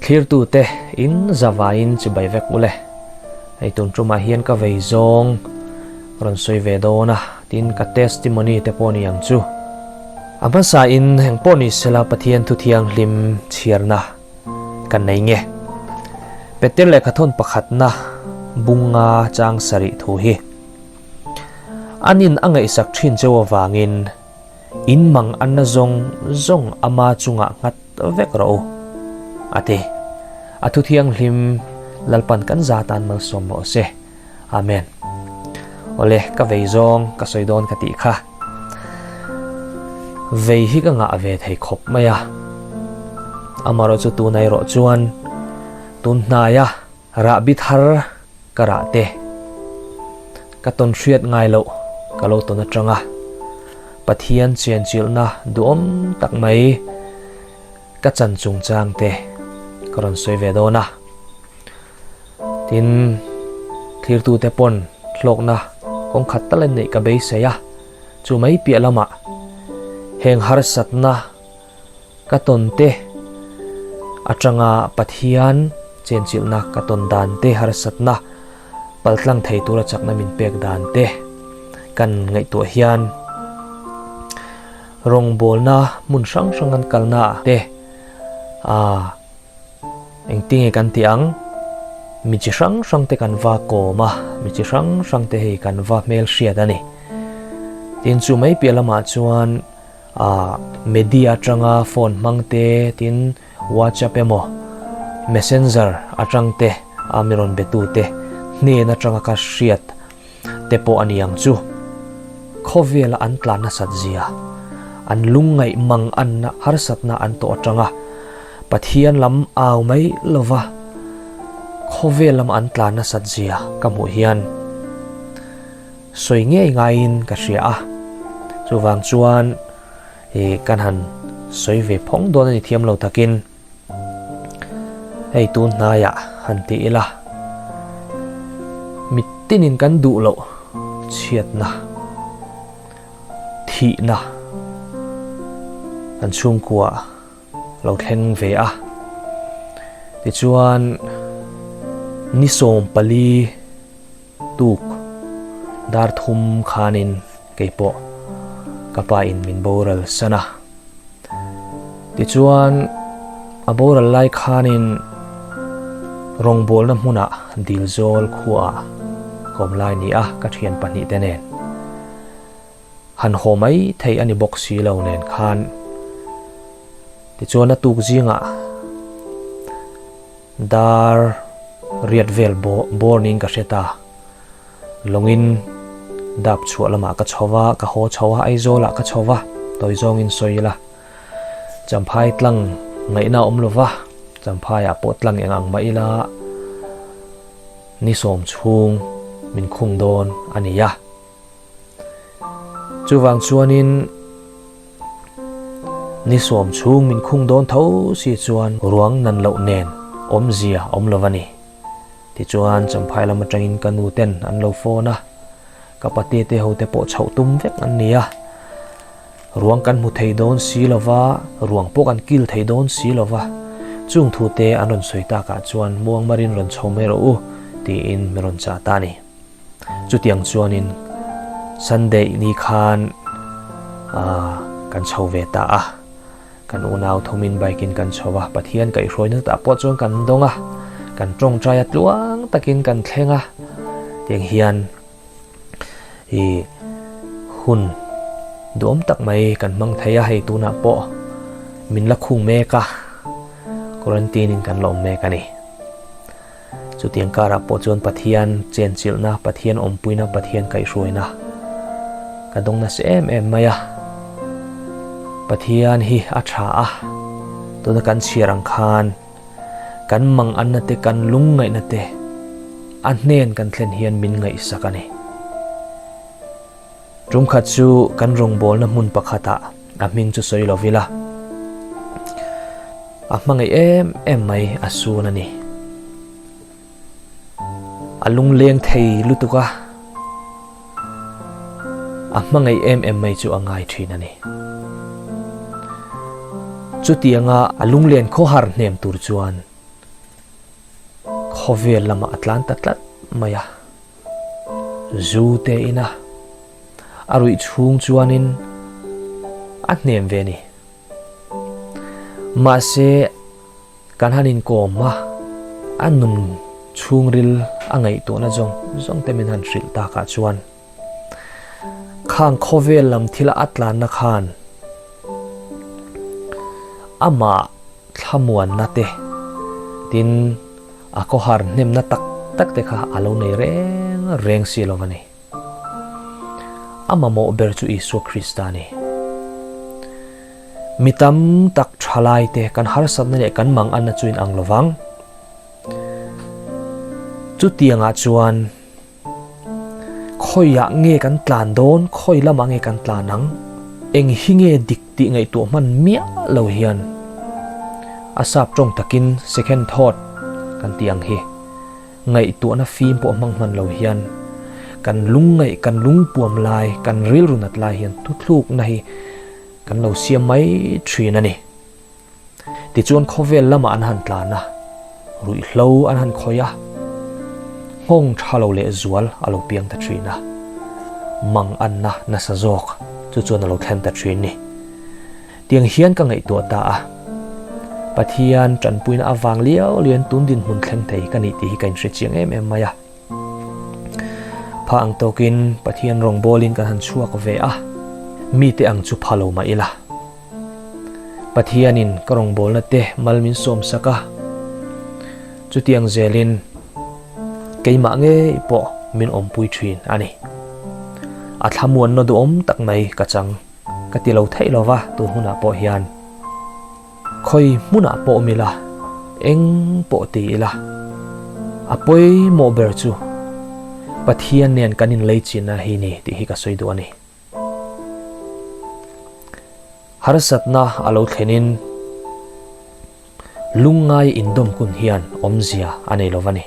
Thlirtute in zavaiin chibai vek ule. Hei tun tumah hian ka vei zawng rawn sawi ve dawn a, tin ka testimony te pawh ni ang chu. A hmasa in eng pawh ni sela Pathian thu thianghlim chhiarna kan nei nge. Peter lehkhathawn pakhatna bunga chang sarih thu hi an in a ngaihsak thin cheu avangin In mang anna zawng zawng ama chungah nghat vek rawh u, a ti. A thu thianghlim Lalpan kan za tan malsawm rawh se. Amen. Awle, ka vei zawng ka sawi dawn ka tih kha. Vei hi ka ngah ve thei khawp mai a. Amaherawhchu tunah erawh chuan tun hnaia Rahbi thar ka rah te, ka tawn hriat ngai loh ka lo tawn atanga Pathian chianchilhna duhawm tak mai ka chan chungchang te ka rawn sawi ve dawn a. Tin, thlirtute pawn hlawkna kawng khat tal an neih ka beisei a, chu mai piah lamah heng harsatna, Ka tawn te atanga Pathian chenchilhna ka tawn dan te, harsatna paltlang thei tura chakna min pek dan te kan ngaihtuah hian rawngbawlna hmun hrang hrang kan kalna te ah engtinge kan tih ang mi chi hrang hrang te kan va kawm a, mi chi hrang hrang te hei kan va hmelhriat a ni. Tin chu mai piah lamah chuan. A media atanga phone hmang te tin WhatsApp emaw messenger atang te a mi rawn be tu te hnen atanga ka hriat te pawh a ni ang chu. Khawvela an tlan nasat zia, an lungngaih mang anna harsatna an tawh atanga Pathian lam au mai lova khawvel lama an tlan nasat zia ka hmuh hian Sawi ngei ngaiin ka hria a, chuvang chuan ih kan han sawi ve phawng dawn a ni thiam lo takin hei tun hnaiah han ti ila mitinin kan duh loh chhiatna thihna kan chhungkua lo thleng ve a tichuan ni 14 Tuk dar thum khanin keipawh ka pa in min boral san a. Tichuan a boral lai khanin rawngbawlna hmunah Dilzawl khuaah ka awm lai ni a, ka thian pahnihte nen han haw mai thei a ni bawk si lo nen khan. Tichuan a tuk zingah Dar riat vel bawr niin ka hre ta. Lawngin dap chhuah lamah ka chho va, ka haw chho a, Aizawlah ka chho va, tawi zawngin sawi ila. Champhai tlang ngaihna a awm lo va, Champhaiah pawh tlang eng ang mah ila ni sawm chhung min khung dawn a ni a. Chuvang chuanin Ni sawm chhung min khung dawn tho si chuan ruang nan loh nen awmzia awm lo a ni. Tichuan Champhai lam atangin ka nu ten an lo phone a, ka pate te ho te pawh chhoh tum vek an ni a. Ruang kan hmu thei dawn si lo va, ruang pawh kan kil thei dawn si lo va. Chung thu te an rawn sawi takah chuan muangmarin rawn chho mai rawh u tiin min rawn chah ta a ni. Chutiang chuanin Sunday ni khan kan chho ve ta a, kan unau thumin bike in kan chho a, Pathian kaihhruaina tah pawh chuan kan dawng a, kan tawngtai a tluang takin kan thleng a, tiang hian ih hun duhawm tak mai kan hmang thei a, hei tunah pawh min la khung mek a, quarantine in kan la awm mek a ni. Chutiang karah pawh chuan Pathian chenchilhna, Pathian awmpuina, Pathian kaihhruaina ka dawng nasa em em mai a. Pathian hi a tha a, tuna kan chhiar ang khan kan manganna te, kan lungngaihna te a hnen kan thlen hian min ngaihsak a ni. Tum khat chu kan rawngbawlna hmun pakhatah a hming chu sawi lo ila, a hmangaih em em mai a sun a ni. A lungleng thei lutuk a, a hmangaih em em mai chu a ngai thin a ni. Chutianga a lunglen khawhar hnem tur chuan. Khawvel lamah a tlan ta tlat mai a, zu te ina a ruih chhung chuanin a hnem ve a ni. Mahse, kan han inkawm a, a nun chhungril a ngaihtuahna zawng zawng te min han hrilh takah chuan khang khawvel lam thila a tlanna khan amah thlamuanna te, tin a khawhar hnemna tak tak te kha a lo nei reng reng si lo a ni. A mamawh ber chu Isua Krista a ni. Mi tam tak thalai te kan harsatna leh kan manganna chu inang lo vang. Chutiangah chuan Khawiah nge kan tlan dawn, khawi lamah nge kan tlan ang? Eng hi nge dik tih ngaihtuah hman miah lo hian a sap tawng takin second thought kan tih ang hi ngaihtuahna fim pawh hmang hman lo hian kan lungngaih, kan lungpuam lai, kan rilru nat lai hian thuthlukna hi kan lo siam mai thin a ni. Tichuan khawvel lamah an han tlan a, ruihhlo an han khawih a, nghawng tha lo leh zual a lo piang ta thin a, mang anna nasa zawk chu chuan a lo thlen ta thin ni. Tiang hian ka ngaihtuah ta a, Pathian tanpuina avang liau lian tun dinhmun thleng thei ka nih tih hi ka inhre chiang em em mai a. Pha ang tawkin Pathian rawngbawlin kan han chhuak ve a, mite ang chu pha lo mah ila. Pathianin ka rawngbawlna te mal min sawm sak a, chutiang zelin keimah ngei pawh min awmpui thin a ni. A thlamuanna duhawm tak mai ka chang ka ti lo theih lova tun hunah pawh hian khawi hmunah pawh awm ila, eng pawh ti ila, a pawimawh ber chu Pathian nen kan inleichinna hi ni tih hi ka sawi duh a ni. Harsatna a lo thlenin lungngai indawm kun hian awmzia a nei lo va ni.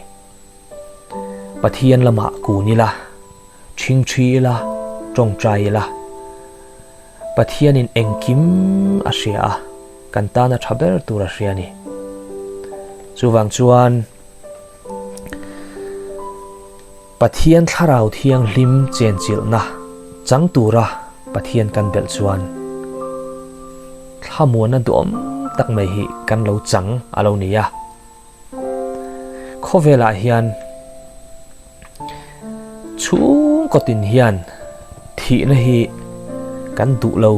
Pathian lamah kun ila, ṭhingṭhi ila, ṭawngṭai ila, Pathianin engkim a hria a, kan tana ṭha ber tur a hria a ni. Chuvang chuan. Pathian Thlarau Thianghlim chenchilhna chang tura Pathian kan belh chuan thlamuanna duhawm tak mai hi kan lo chang a lo ni a. Khawvelah hian chhungkaw tin hian thihna hi kan duh lo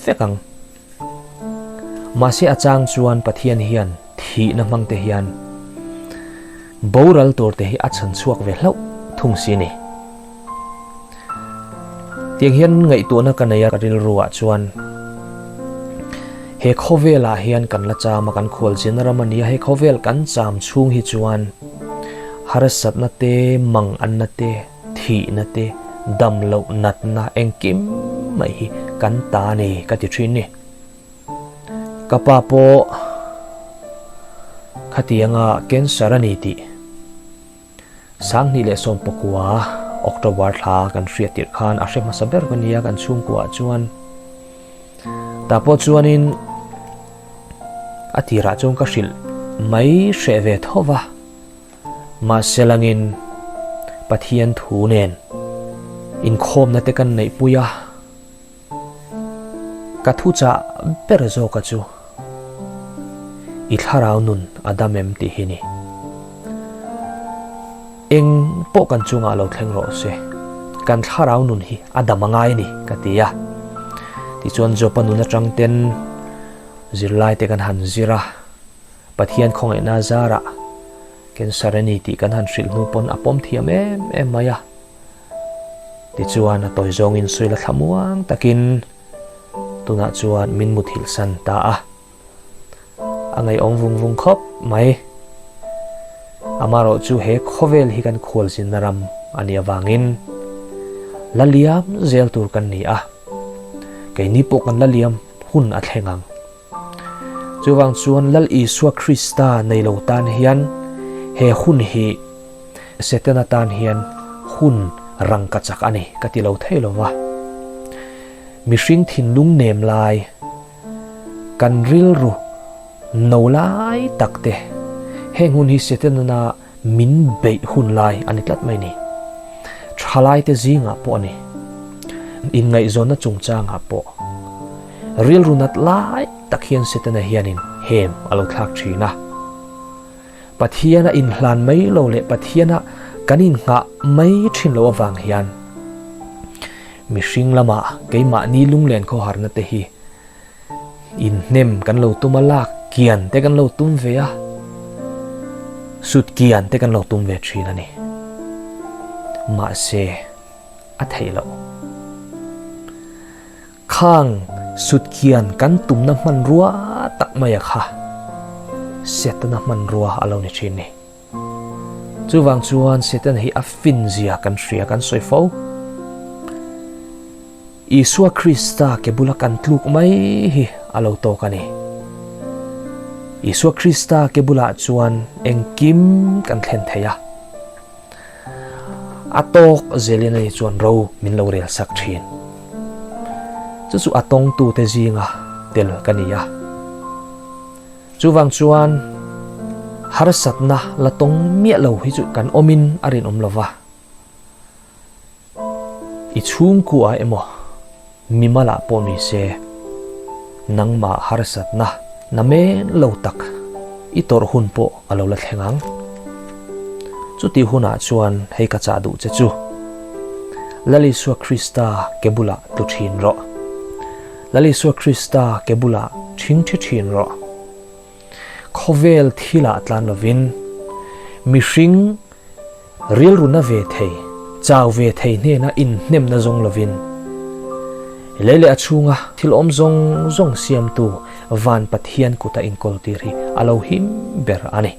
vek ang. Mahse a chang chuan Pathian hian thihna hmang te hian boral tur te hi a chhan chhuak ve hlauh thung si ni. Tiang hian ngaihtuahna ka nei a ka rilru ah chuan he khawvel ah hian kan la cham a kan khualzin ram a ni a he khawvel kan cham chhung hi chuan harsatna te mang anna te Thihna te, dam loh natna engkim mai hi kan ta a ni ka ti thin ni. Ka pa pawh khatianga cancer a ni tih 2019 October thla kan hriat tirh khan a hre hmasa ber ka nia kan chhungkuah chuan. Tah pawh chuanin a tirah chuan ka hrilh mai hreh ve tho va. Mahse langin Pathian thu nen inkhawmna te kan neihpui a, ka thuchah ber zawka chu i thlarau nun a dam em tih hi ni. Eng pawh kan chungah lo thleng rawh se, kan thlarau nun hi a dam a ngai a ni ka ti a. Tichuan Jopa nun atang ten zirlai te kan han zir a. Pathian khawngaihna zarah cancer a ni tih kan han hrilh hnu pawn a pawm thiam em em mai a. Tichuan a tawi zawngin sawi la thlamuang takin tunah chuan min muthilh san ta a. A ngaihawm vung vung khawp mai. Amaherawh chu he khawvel hi kan khualzinna ram a nih avangin la liam zel tur kan ni a. Keini pawh kan la liam hun a thleng ang. Chuvang chuan Lal Isua Krista nei lo tan hian he hun hi Setana tan hian hun rangka chak a ni ka ti lo thei lo va. Mihring thinlung nem lai, kan rilru no lai tak te heng hun hi Setana. min beih hun lai a ni tlat mai ni. Thalaite zingah pawh a ni. Inngaihzawnna chungchangah pawh rilru nat lai tak hian Setana hianin hem a lo thlak thin a. Pathiana inhlan mai lo leh Pathiana kan innghah mai thin loh avang hian mihring lama keimahni lunglen khawharna te hi Inhnem kan lo tum a, lak kian te kan lo tum ve a, sut kian te kan lo tum ve thin a ni. Mahse, a theih loh. Khang sut kian kan tumna hmanrua tak mai a kha Setana hmanrua a lo ni thin ni. Chuvang chuan Setana hi a fin zia kan hria kan sawi fo. Isua Krista ke bula kan tluk mai hi a lo tawk a ni. Isua Krista ke bulah chuan engkim kan thlen thei a. A tawk zelin ani chuan ro min lo rel sak thin. Chu chu a tawngtute zinga tel ka ni a. Chuvang chuan harsatna la tawng miah lo hi chu kan awmin a rinawm lo va. I chhungkua emaw mimalah pawh ni se, nangmah harsatna na men lo tak i tawrh hun pawh a lo la thleng ang. Chutih hunah chuan hei ka chah duh che chu, Lal Isua Krista ke bulah tlu thin rawh. Lal Isua Krista ke bulah thingthi thin rawh. Khawvel thilah tlan lovin mihring Rilruna ve thei, chau ve thei hnena inhnemna zawng lovin, lei leh a chhunga thil awm zawng zawng siamtu Van Pathian kuta inkawltir hi a lo him ber a ni.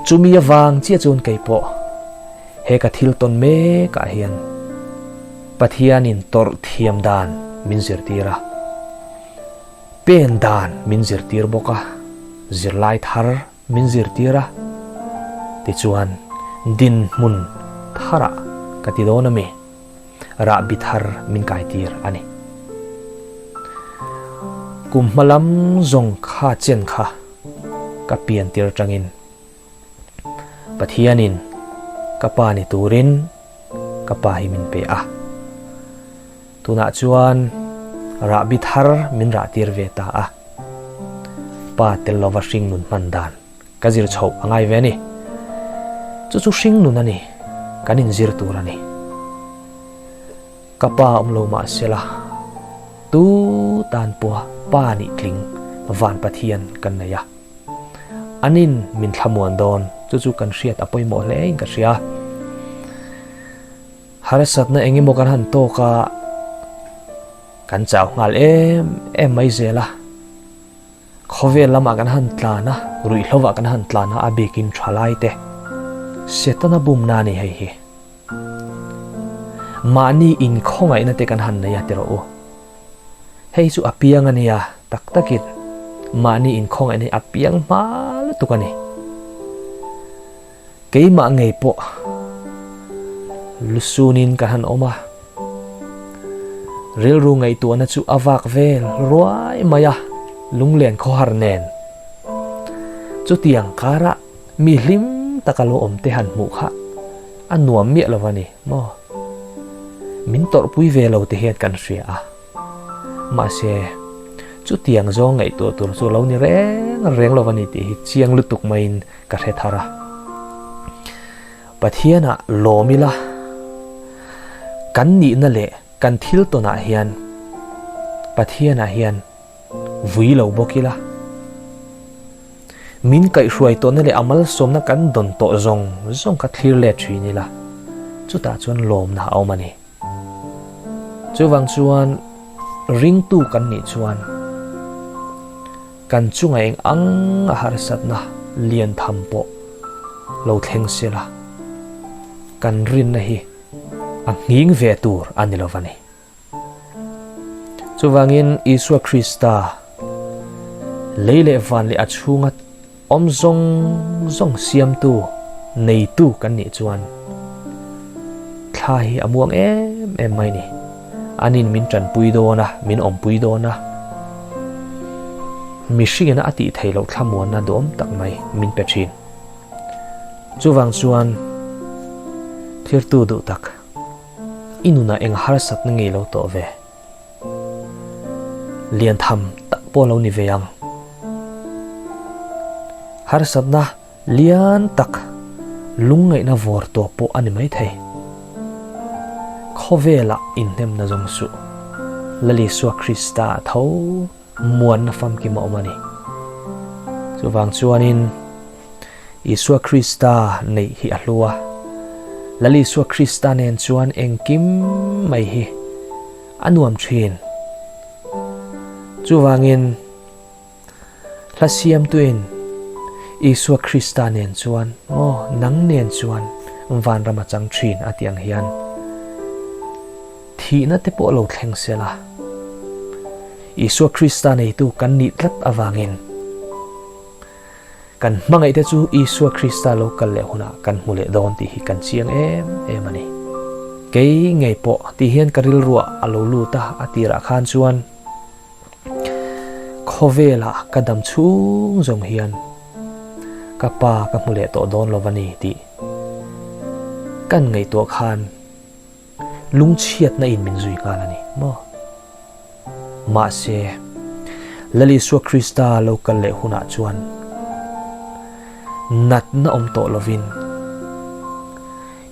Chumi avang chiah chuan kei pawh he ka thil tawn mekah hian Pathianin tawrh thiam dan min zirtir a, pen dan min zirtir bawk a, zirlai thar Min zirtir a, tichuan dinhmun tharah ka ti dawn a mi, rahbi thar min kaitir a ni. Kum hma lam zawng kha chen kha ka pian tir atangin Pathianin ka pa ni turin ka pa hi min pe a. Tunah chuan rahbi thar min rahtir ve ta a. Pa tel lova hringnun hman dan ka zir chhoh a ngai ve a ni. Chu chu hringnun a ni, kan inzir tur a ni. Ka pa awm lo mah sela, tu tan pawha pa nih tling Van Pathian kan nei a. Anin min thlamuan dawn, chu chu kan hriat a pawimawh hle in ka hria. Harsatna eng emaw kan han tawk a, kan chau nghal em em mai zel a. Khawvel lamah kan han tlan a, ruihhlovah kan han tlan a, a bikin thalai te. Setana bumna a ni hei hi. Mahni inkhawngaihna te kan han nei a ti rawh u. Hei chu a piang a nia, tak takin mahni inkhawngaihna hi a piang hma lutuk a ni. Keimah ngei pawh lusunin ka han awm a, rilru ngaihtuahna chu a vak vel ruai mai a, lunglen khawhar nen. Chutiang karah mi hlim taka lo awm te han hmuh kha a nuam miah lo a ni maw? Min tawrhpui ve lo te hian kan hria a, mahse chutiang zawng ngaihtuah tur chu lo ni reng reng lo a ni tih hi chiang lutuk maiin Ka hre thar a. Pathianah lawm ila, kan nihna leh kan thil tawnah hian Pathianah hian vui lo bawk ila. Min kaihhruai tawhna leh a malsawmna kan dawn tawh zawng zawng kha thlir let thin ila, chutah chuan lawmna a awm a ni. Chuvang chuan ringtu kan nih chuan Kan chunga eng ang a harsatna lian tham pawh lo thleng se la, kan rinna hi a nghing ve tur a ni lo va ni. Chuvangin Isua Krista lei leh van leh a chhunga Awm zawng zawng siamtu, neitu kan nih chuan thla hi a muang em em mai ni. Anin min tanpui dawn a, min awmpui dawn a. Mihringina a tih theih loh thlamuanna duhawm tak mai min pe thin. Chuvang chuan thirtu duh tak i nunah eng harsatna ngei lo tawh ve. Lian tham tak pawh lo ni ve ang. Harsatna lian tak lungngaihna vawr tawh pawh a ni mai thei. Khawvelah inhnemna zawng suh. Lal Isua Krista tho muanna famkim a awm a ni. Chuvang chuanin Isua Krista neih hi a hlu a. Lal Isua Krista nen chuan engkim mai hi a nuam thin. Chuvangin hla siamtuin Isua Krista nen chuan maw nang nen chuan vanram a chang thin a tih ang hian thihna te pawh lo thleng se la. Isua Krista neitu kan nih tlat avangin kan hmangaihte chu Isua Krista lo kal leh hunah kan hmu leh dawn tih hi kan chiang em em a ni. Kei ngei pawh ti hian ka rilruah a lo lut a, a tirah khan chuan khawvelah ka dam chhung zawng hian ka pa ka hmu leh tawh dawn lo va ni tih kan ngaihtuah khan Lungchhiatna in min zui nghal a ni maw? Mahse, Lal Isua Krista lo kal leh hunah chuan natna awm tawh lovin,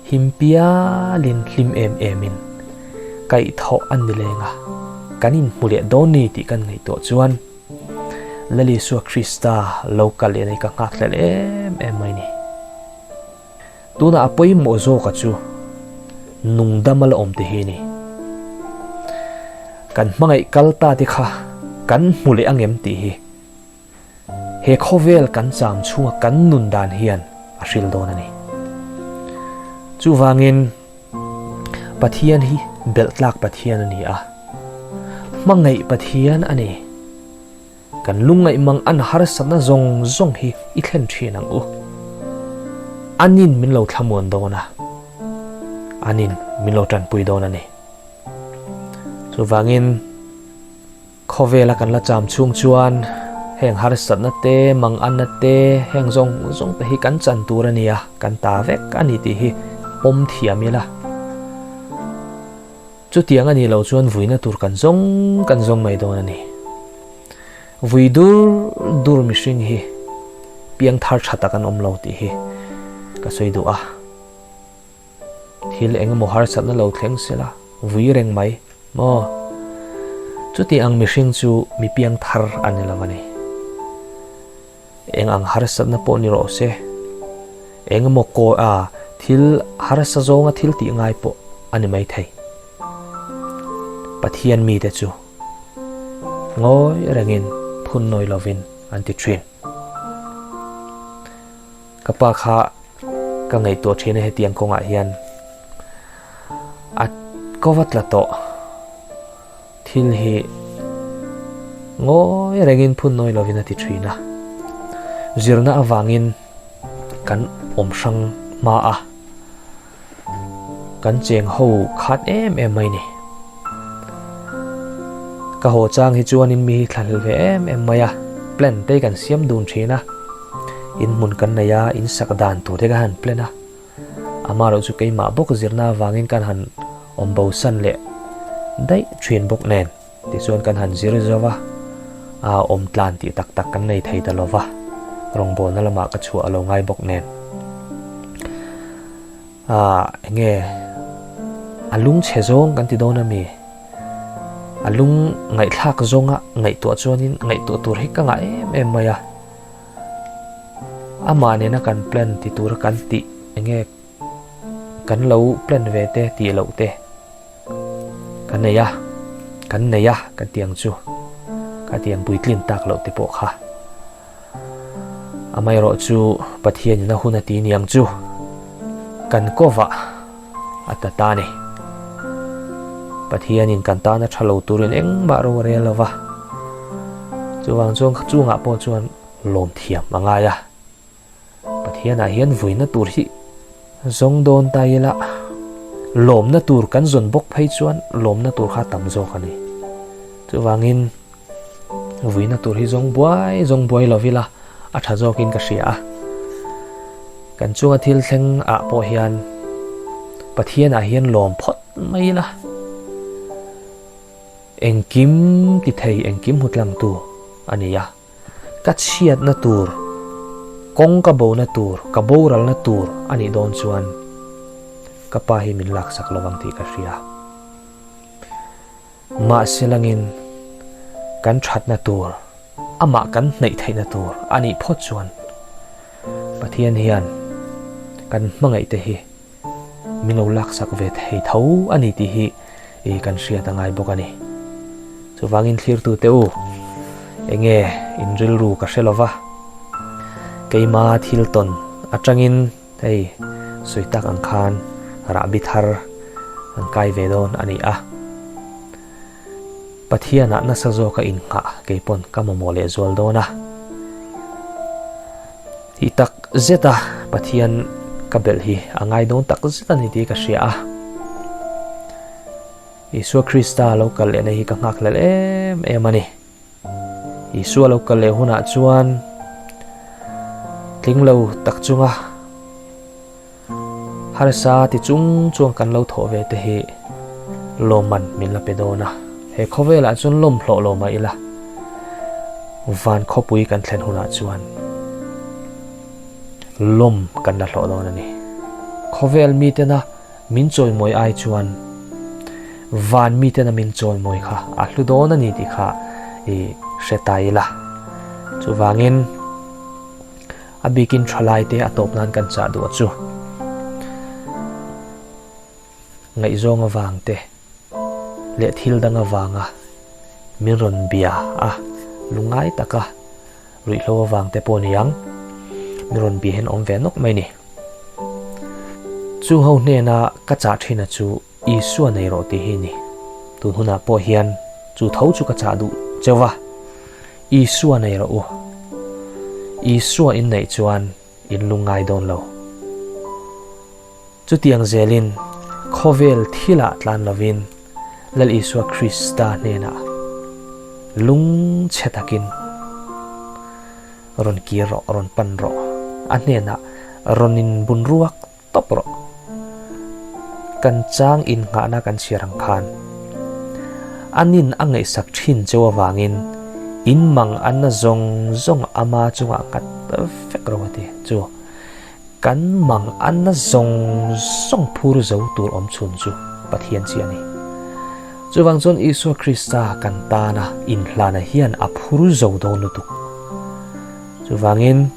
him pialin hlim em emin kaihthawh an ni leng a, kan inhmu leh dawn ni tih kan ngaihtuah chuan Lal Isua Krista lo kal leh hi ka nghakhlel em em mai ni. Tunah a pawimawh zawka chu nungdam a la awm te hi a ni. Kan hmangaih kal ta te kha kan hmu leh angem tih hi he khawvel kan cham chhunga kan nun dan hian a hril dawn a ni. Chuvangin Pathian hi belh tlak Pathian a ni a, hmangaih Pathian a ni. Kan lungngaih mang an harsatna zawng zawng hi i thlen thin ang u. Anin min lo thlamuan dawn a, anin min lo tanpui dawn a ni. Chuvangin khawvela kan la cham chhung chuan heng harsatna te, mang anna te, heng zawng zawng te hi kan chan tur a ni a, kan ta vek a ni tih hi pawm thiam ila. Chutiang a nih loh chuan vuina tur kan zawng kan zawng mai dawn a ni. Vui dur dur mihring hi piang thar tha tak an awm lo tih hi ka sawi duh a. Thil eng emaw harsatna lo thleng sela vui reng mai maw? Chuti ang mihring chu mi piang thar a ni lo a ni. Eng ang harsatna pawh ni rawh se, eng emaw kaw a thil harsa zawnga thil tih ngai pawh a ni mai thei. Pathian mite chu ngawi rengin phun nawi lovin an ti thin. Ka pa kha ka ngaihtuah thin a hetiang kawngah hian a kova tla tawh. Thil hi ngawi rengin phun nawi lovin a ti thin a, zirna avangin kan awm hrang hma a, kan cheng ho khat em em mai ni. Ka haw chang hi chuanin mi hi thlahlel ve em em mai a, plan te kan siam dun thin a, in hmun kan nei a, in sak dan tur te kan han plan a. Amaherawh chu keimah bawk zirna avangin kan han awm bosan leh daih thin bawk nen tichuan kan han zir zo va, a awm tlan tih tak tak kan nei thei ta lo va, rawngbawlna lamah ka chhuah a lo ngai bawk nen. Aa enge a lung chhe zawng kan ti dawn ami? A lung ngaihthlak zawnga ngaihtuah chuanin ngaihtuah tur hi ka ngah em em mai a. Amah nena kan plan ti tura kan tih enge kan lo plan ve te tih loh te kan nei a, kan nei a kan ti ang chu ka ti ang puitlin tak loh te pawh kha. Amaherawh chu Pathianin a hun a ti niang chu kan kawvah a ta ta a ni. Pathianin kan tana tha lo turin engmah ro a rel lo va, chuvang chuan chungah pawh chuan lawm thiam a ngai a. Pathianah hian vuina tur hi zawng dawn ta ila, lawmna tur kan zawn bawk phei chuan lawmna tur kha tam zawk a ni. Chuvangin vuina tur hi zawng buai zawng buai lo ila a tha zawkin ka hria a. Kan chunga thil thleng ah pawh hian Pathian ah hian lawm phawt mai ila. Engkim ti thei engkim hmu tlang tu a ni a. Ka chhiatna tur, kawng ka bona tur, ka boralna tur a nih dawn chuan ka pa hi min laksak lovang tih ka hria. Mahse langin kan thatna tur, amah kan hnaih theihna tur a nih phawt chuan Pathian hian kan hmangaih te hi min lo laksak ve thei tho a ni tih hi kan hriat a ngai bawk a ni. Chuvangin thlirtute u, enge in rilru ka hre lova, keima thil tawn atangin hei sawi tak ang khan rahbi thar an kai ve dawn a ni a. Pathianah nasa zawka innghah kei pawn ka mamawh leh zual dawn a. Tih tak zeta Pathian ka belh hi a ngai dawn tak zet a ni tih ka hria a. Isua Krista lo kal lehna hi ka nghakhlel em em a ni. Isua lo kal leh hunah chuan tling lo tak chunga Harsa ti chung chuan kan lo thawh ve te hi lawmman min la pe dawn a, he khawvelah chuan lawm hlawh lo mah ila van khawpui kan thlen hunah chuan lawm kan la hlawh dawn a ni. Khawvel mitena min chawimawi ai chuan van mitena min chawimawi kha a hlu dawn a ni tih kha i hre ta ila. Chuvangin. A bikin thalaite a tawp nan kan chah duh a chu. Ngaihzawng avang te leh thil dang avanga min rawn bia a, lungngai taka ruihhlo avang te pawh ni ang, min rawn bia hian awm ve nawk mai ni. Chu ho hnena ka chah thin a chu Isua nei rawh tih hi ni. Tun hunah pawh hian chu tho chu ka chah duh cheu va, Isua nei rawh u. Isua in neih chuan in lungngai dawn lo. Chutiang zelin khawvel thilah tlan lovin Lal Isua Krista hnenah lungchhe takin rawn kir rawh, rawn pan rawh. A hnenah rawn inbun ruak Tawp rawh. Kan chang innghahna kan chhiar ang khan anin a ngaihsak thin cheu avangin in mang anna zawng zawng ama chungah nghat vek ro a ti. Chu kan mang anna zawng zawng phur zo tur awm chhun chu Pathian chi a ni. Chuvang chuan Isua Krista kan tana inhlana hian a phur zo dawn lutuk. Chuvangin.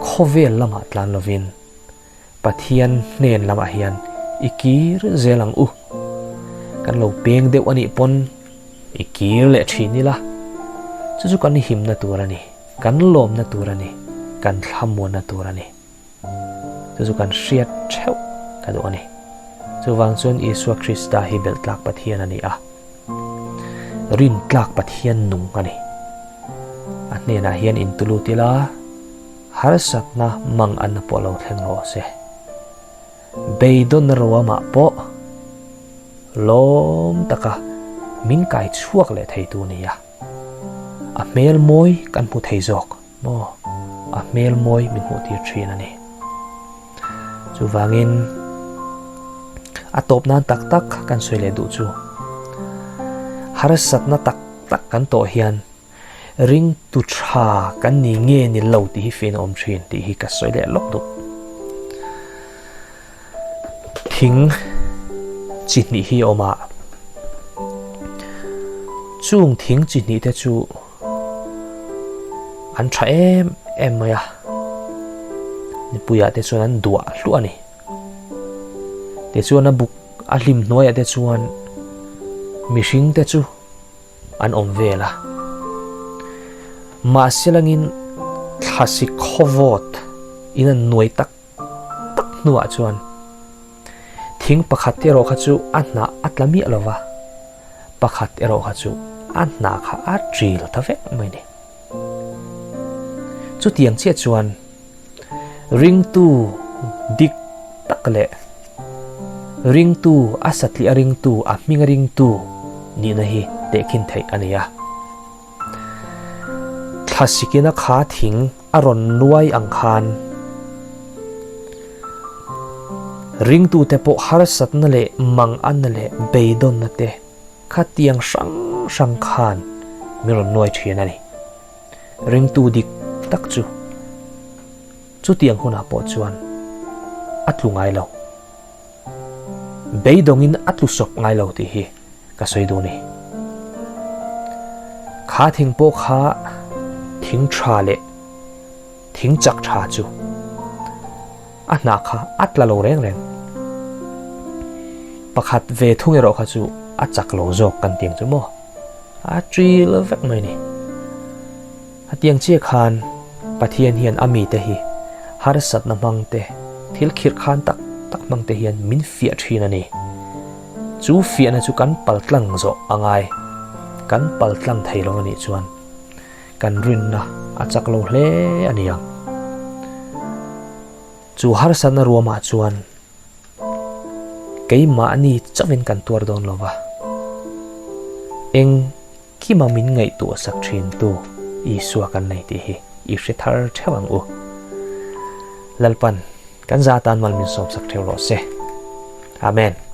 Khawvel lamah tlan lovin Pathian hnen lamah hian i kir zel ang u. Kan lo peng deuh a nih pawn i kir leh thin ila, chu chu kan himna tur a ni, kan lawmna tur a ni, kan thlamuanna tur a ni. Chu chu kan hriat theuh ka duh a ni. Chuvang chuan Isua Krista hi belh tlak Pathian a ni a. Rin tlak Pathian nung a ni. A hnenah hian intulut ila, harsatna mang anna pawh lo thleng rawh se. Beidawn ruamah pawh lawm taka min kai chhuak leh theitu a ni a. A hmel mawi kan hmu thei zawk. Maw? A hmel mawi min hmuh tir thin a ni. Chuvangin a tawp nan tak tak kan sawi leh duh chu harsatna tak tak kan tawh hian ringtu tha kan ni nge ni lo tih hi fiahna awm thin tih hi ka sawi leh lawk duh. Thing chi hnih hi a awm a, chung thing chi hnih te chu An tha em em mai a, mipuiah te chuan an duah hluah a ni. Tichuan a buk a hlim hnuaiah te chuan mihring te chu an awm vel a. Mahse langin thlasi khawvawt in an nuai tak tak hnuah chuan thing pakhat erawh kha chu a hnah a tla miah lo va, pakhat erawh kha chu a hnah kha a ṭil ta vek mai ni. Chutiang chiah chuan ringtu dik tak leh ringtu a satliah ringtu a hminga ringtu nihna hi tehkhin theih a ni a. Thlasikina kha thing a rawn nuai ang khan. Ringtute pawh harsatna leh manganna leh beidawnna te khatiang hrang hrang khan min rawn nuai thin a ni. Ringtu dik tak chu chutiang hunah pawh chuan a tlu ngai lo. Beidawngin a tlu sawp ngai lo tih hi ka sawi duh a ni. Kha thing pawh kha thing tha leh thing chak tha chu a hnah kha a tla lo reng reng. Pakhat ve thung erawh kha chu a chak lo zawk kan ti ang chu maw? A ṭil vek mai ni. Hetiang chiah khan Pathian hian a mite hi harsatna hmang te, thil khirh khan tak tak hmang te hian min fiah thin a ni. Chu fiahna chu kan paltlang zawh a ngai. Kan paltlang thei lo a nih chuan kan rinna a chak lo hle a ni ang. Chu harsatna ruamah chuan keimahni chauhin kan tuar dawn lo va, eng Kima min ngaihtuah sak thintu Isua kan nei tih hi i hre thar theuh ang u. Lalpan kan za tan mal min sawmsak theuh rawh se. Amen.